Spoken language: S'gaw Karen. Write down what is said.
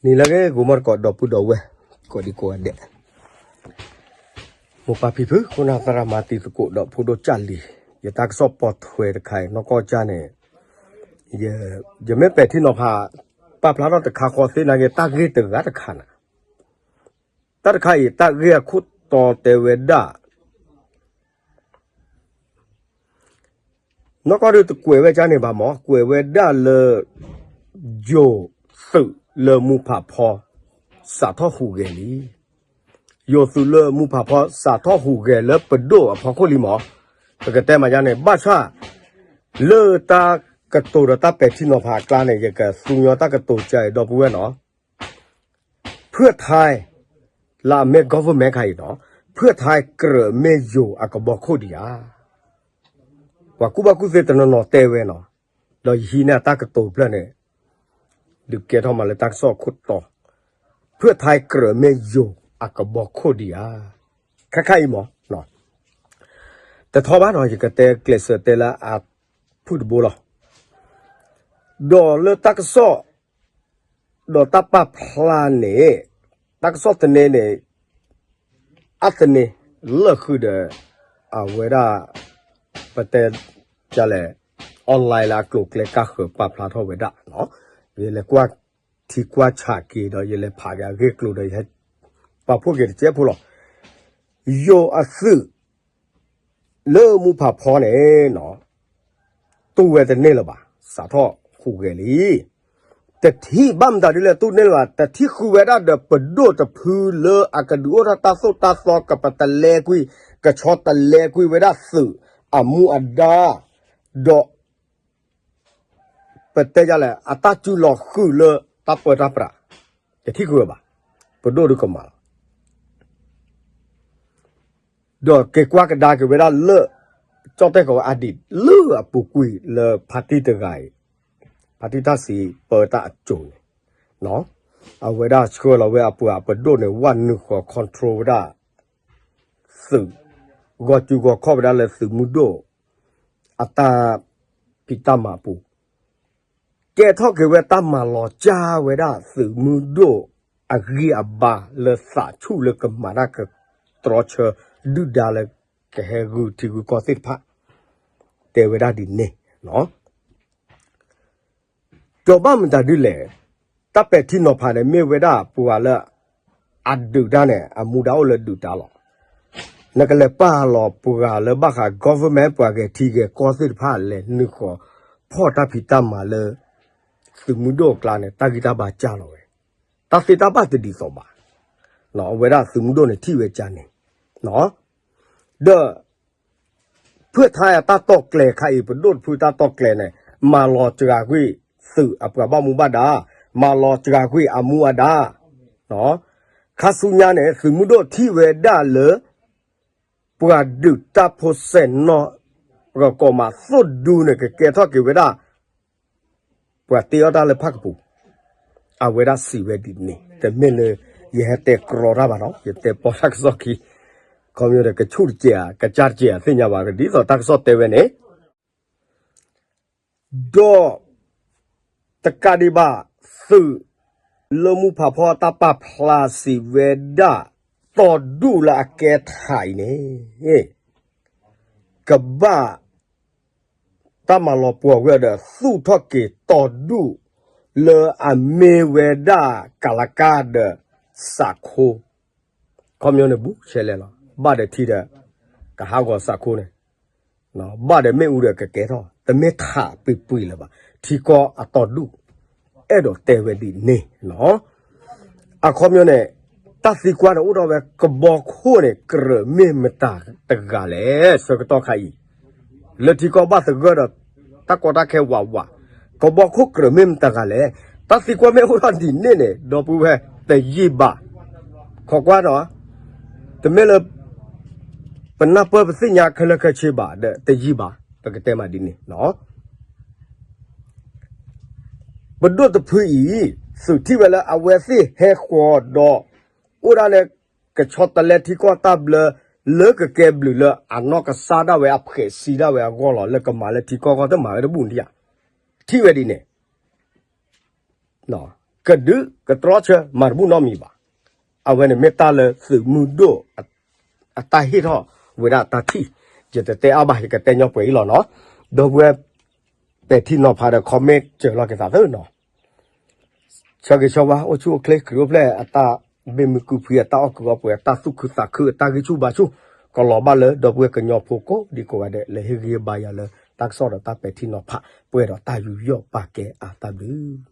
နံၤလၢအဂ့ၤ ဂီၤမီၢ်တကိး ဒီပုၢ်ဒီဝဲၢ် ကိးဒံကိးဂၤဒဲး, မိၢ်ပၢ်ဖံဖု ခိၣ်နၢ်သရၣ်မါတံၤသကိး ဒီးဖိဒိၣ်ကၢ်လံၤ, ယတၢ်ကစီၣ်ပိာ်ထွဲတခါအံၤ နီၢ်ကီၢ်ကၢ်န့ၣ် ယမ့ၢ်ပဲာ်ထံနီၤဖး ပာ်ဖျါထီၣ်တခါဃီသ့ၣ်နာ်က့ တၢ်ဂ့ၢ်တဂၤတခါန့ၣ်, တၢ်တခါအံၤ တၢ်ဂ့ၢ်အခိၣ်တီတဲဝဲဒၣ် နီၢ်ကီၢ်ဒုးတကွဲးဝဲကၢ်န့ၣ်ဘၣ်မး ကွဲးဝဲဒၣ်လၢ ယိၤသုးလၢမူဖးဖီ စးထီၣ်ဟူးဂဲၤလံ. ယိၤသုးလၢမူဖးဖီ စးထီၣ်ဟူးဂဲၤလၢပဒိၣ်အဖီခိၣ်လံမး, ပကတဲမးယါန့ၣ် ဘၣ်ဆၣ် လၢတၢ်ကတိၤဒီးတၢ်ပဲာ်ထံနီၤဖးအကျါန့ၣ် ယကသူညီတၢ်ကတိၤကၢ်အံၤ ဒီပုၢ်ဝဲၢ်နီၤ ဖုၣ်ထဲ လၢအမ့ၢ် government ခါအံၤနီၤ ဖုၣ်ထဲကြၢးမ့ၢ်ယိၤအကဘီခိၣ်ဒံးဧါ. ပှၤကူၣ်ဘၣ်ကူၣ်သ့တနီၤနီၤတဲဝဲနီၤ, ဒီးယဟံးန့ၢ်အတၢ်ကတိၤဖျၢၣ်န့ၣ် ဒုးကဲထီၣ်မးလၢတၢ်ကစီၣ်အခိၣ်တီ, ဖုၣ်ထဲကြၢးမ့ၢ်ယိၤအကဘီခိၣ်ဒံးဧါ. ခါခါအံၤမး တထီဘၣ်နီၤ ယကတဲကျဲးစၢးတဲလၢအဖုၣ်တဘိလီၤ. ဒီးလၢတၢ်ကစီၣ် ဒီးတၢ်ပာ်ဖျါန့ၣ် တၢ်ကစီၣ်သန့န့ၣ် အါသန့ လၢာ်ဃုာ်ဒီး အဝဲဒၣ် ပတဲ ဒ်လဲၣ် online လၢအကျိၤအကျဲကၢ်ဃၢၤပာ်ဖျါထီၣ်ဝဲဒၣ်နီၤ, ယလဲၤကွၢ်ထံကွၢ်ဆးက့ၤဒီး ယလဲၤဖးက့ၤအဂ့ၢ်ကျိၤဒီး ယဟဲပာ်ဖှိၣ်က့ၤတစဲးဖိလီၤ. ယိၤအသုး လၢမူဖးဖီန့ၣ်နီၤ တူၢ်ဝဲတန့ၢ်လၢၤဘၣ်, စးထီၣ်ဟူးဂဲၤလံ. တထံၣ်ဘၣ်မတၤဒ်လဲၣ် တူၢ်န့ၢ်လၢၤဘၣ်, တထံၣ်ဃုာ်ဝဲဒၣ်ဒီးပဒိၣ်တဖုလၢအကဒုးအိၣ်ထီၣ်တၢ်သိၣ်တၢ်သီ ကပာ်တလဲကွံာ် ကဆီတလဲကွံာ်ဝဲဒၣ်သုးအမူအဒါ ဒီး ပတဲဒ်လဲၣ် အတၢ်စုလီၤဃုာ်လၢတၢ်ပၢတၢ်ပြး တထံၣ်ဃုာ်ဝဲဘၣ်, ပဒိၣ်ဒုးကမၤလီၤ ဒီးက့ၤကွၢ်ကဒါက့ၤဝဲဒၣ်လၢ ကၠီၣ်တဲၣ်ကဝီၤအဒံးလၢအပူၤကွံာ်လၢဖါတံၢ်တဂၤအံၤ, ဖါတံၢ်တၢ်စံးပၢတၢ်အစိၤန့ၣ်, အဝဲဒၣ်ဆှၢလီၤဝဲအပှၤအပဒိၣ်န့ၣ် ဝဲနုာ်ဃီၤ control ဝဲဒၣ် သုး, ဂီၤစုဂီၤခီၣ်ဝဲဒၣ်လၢသုးမုၢ်ဒိၣ် အတၢ်ဖံးတၢ်မၤအပူၤ, ကဲထီၣ်က့ၤဝဲတၢ်မၤလီၤကၢ်ဝဲဒၣ်သုးမုၢ်ဒိၣ်အဂံၢ်အဘါလၢသးဆူၣ်လၢကမၤတၢ်ကတြီဆၢဒုၣ်ဒါလၢကဟဲဂုာ်ထံဂုာ်ကီၢ်သ့ၣ်တဖၣ်, တဲဝဲဒၣ်ဒ်န့ၣ် ဒီးဘၣ်မတၤဒ်လဲၣ်, တၢ်ပဲာ်ထံနီၤဖးန့ၣ် မ့ၢ်ဝဲဒၣ်ပှၤလၢအဒုးတၢ်န့ၣ် အမူဒါအိၣ်လၢဒုးတၢ်လီၤ. နကလဲၤပာ်လီၤပှၤလၢဘၣ်ဃး government ပှၤဂဲၤထံဂဲၤကီၢ်သ့ၣ်တဖၣ်လဲၤနုာ်ဃီၤ ဖီၣ်တၢ်ဖံးတၢ်မၤလၢ သုးမုၢ်ဒိၣ်အကျါန့ၣ် တၢ်ဂံၢ်တၢ်ဘါကၢ်လီၤဝဲ, တၢ်သ့တၢ်ဘၣ်တဒ်သိးဘၣ်, အဝဲဒၣ်သုးမုၢ်ဒိၣ်န့ၣ်ထံၣ်ဝဲကၢ်န့ၣ်, ဒီး ဖုၣ်ထဲအတၢ်တီၢ်ကျဲၤခါအံၤ ပဒိၣ်တဖုတၢ်တီၢ်ကျဲၤန့ၣ် မၤလီၤစှၤကွံာ်သုးအပှၤဘၣ်မူဘၣ်ဒါ, မၤလီၤစှၤကွံာ်အမူအဒါ, ခါဆူညါန့ၣ် သုးမုၢ်ဒိၣ်ထံၣ်ဝဲဒၣ်လၢ ပှၤဒုးတၢ်ဖိစဲးနီၣ် ဂီၤကိးမးသိၣ်ဒူန့ၣ် ကကဲထီၣ်က့ၤဝဲဒၣ် ပှၤတ့အီၣ်တၢ်လၢဖၣ်ကပူၤ, အဝဲဒၣ်စံးဝဲဒ်န့ၣ်, တမ့ၢ်လၢ ယဟဲတဲကြီတၢ်ဘၣ်နီၤ, ယတဲပီၣ်တၢ်ကစီၣ်ခံ, ခီပညီဒီး ကဆူၣ်တစဲးဧါ ကစၢ်တစဲးဧါ သ့ၣ်ညါဘၣ် ဒ်သိးတၢ်ကစီၣ်တဲဝဲန့ၣ် ဒီး တကးဒံးဘၣ် သုးလၢမူဖးဖီတၢ်ပာ်ဖျါစံးဝဲဒၣ် တီၤဒူၣ်လၢအကဲထးအံၤန့ၣ် ကဘၣ် တၢ်မၤလီၤပှီၢ်ဝဲဒီး သူၣ်ထီၣ်က့ၤတီၤဒူၣ် လၢအမ့ၢ်ဝဲဒၣ်ကလၤကၢ်ဒီး စးခိ ခီပညီန့ၣ် ဘူးဆဲးလဲၣ်လီၤ. ဘၣ်ဒီးထံဒီး ကဟးဂီၤစးခိန့ၣ်, ဘၣ်ဒီးမ့ၣ်အူဒီးကကဲထီၣ်, တမ့ၢ်ထးပှဲၤပှဲၤလၢၤဘၣ်. ထံကီၢ်အတီၤဒူၣ် အဲၣ်ဒိးတဲဝဲဒ်န့ၣ်လီၤ. အခီပညီန့ၣ် တၢ်သံကွၢ်န့ၣ်အိၣ်ထီၣ်ဝဲ ကဘီခိၣ်န့ၣ် ကြၢးမ့ၢ်မတၤတဂၤလဲၣ် ဆၢကတီၢ်ခါအံၤ လၢထံကီၢ်ဘၣ်သဂၢၢ်ဒီး တၢ်ကီတၢ်ခဲဝးဝး, ကဘီခိၣ်ကြၢးမ့ၢ်မတၤတဂၤလဲၣ်. တၢ်သံကွၢ်မ့ၢ်အိၣ်ထီၣ်ဒ်န့ၣ်န့ၣ် ဒီပုၢ်ဝဲၢ် တယံာ်ဘၣ်. ခိးကွၢ်ဒီး တမ့ၢ်လၢ ပနၢ်ပၢၢ်ပသ့ၣ်ညါခဲလၢာ်ခဲဆ့ဘၣ်ဒီး တယံာ်ဘၣ်, ပကတဲမးဒ်န့ၣ်လီၤ. ပဒိၣ်တဖုအံၤ သုးထံၣ်ဝဲလၢအဝဲသ့ၣ်ဟဲဃီၤဒီး အိၣ်ဒၣ်လၢ ကဆီတလဲထံကီၢ်တၢ်ဘျၢ လၢကကဲဘျုးလၢအနီၢ်ကစၢ်ဒၣ်ဝဲအဖှဲးစံဒၣ်ဝဲအဂီၢ်လီၤ. လၢကမၤလၢထံကီၢ်ကီၢ်တမၤဝဲတဘူၣ်နံၣ်ဧါ. ထံၣ်ဝဲဒ်န့ၣ် ကဒုးကတြီဆၢမၤတဘူၣ်နီတမံၤဘၣ်. အဝဲန့ၣ်မ့ၢ်တၢ်လၢသုးမုၢ်ဒိၣ်အတၢ်ဟ့ၣ်ထီၣ်ဝဲဒၣ်တၢ်ထံၣ်, ယတတဲအါဘၣ် ယကတဲညီပှဲၤအံၤလီၤနီၤ. ဒီပုၢ်ဝဲၢ် ပဲာ်ထံနီၤဖးဒီး comment စၢၤလီၤက့ၤသးသ့နီၤ. ဆၢဂ့ၤဆၢဝါ အိၣ်ဆူၣ်အိၣ်ချ့ ခရံာ်အိၣ်ဖျဲၣ် အတၢ်ဘၣ်မုာ်ကူးဖှံ အတၢ်အီၣ်ကုးအီပှဲၤ အတၢ်သူၣ်ခုသးခု အတၢ်ဂံၢ်ဆူၣ်ဘါဆူၣ် ကလီၤဘၣ်လၢ ဒီပုၢ်ဝဲၢ်ကညီဖိကိးဒံကိးဂၤဒဲး လၢဟ့ၣ်ဂံၢ်ဟ့ၣ်ဘါယၤလၢ တၢ်ကစီၣ်ဒီးတၢ်ပဲာ်ထံနီၤဖး ပှဲၤဒီးတၢ်ယူးယီၣ်ပာ်ကဲအါတၢ်ဘျုး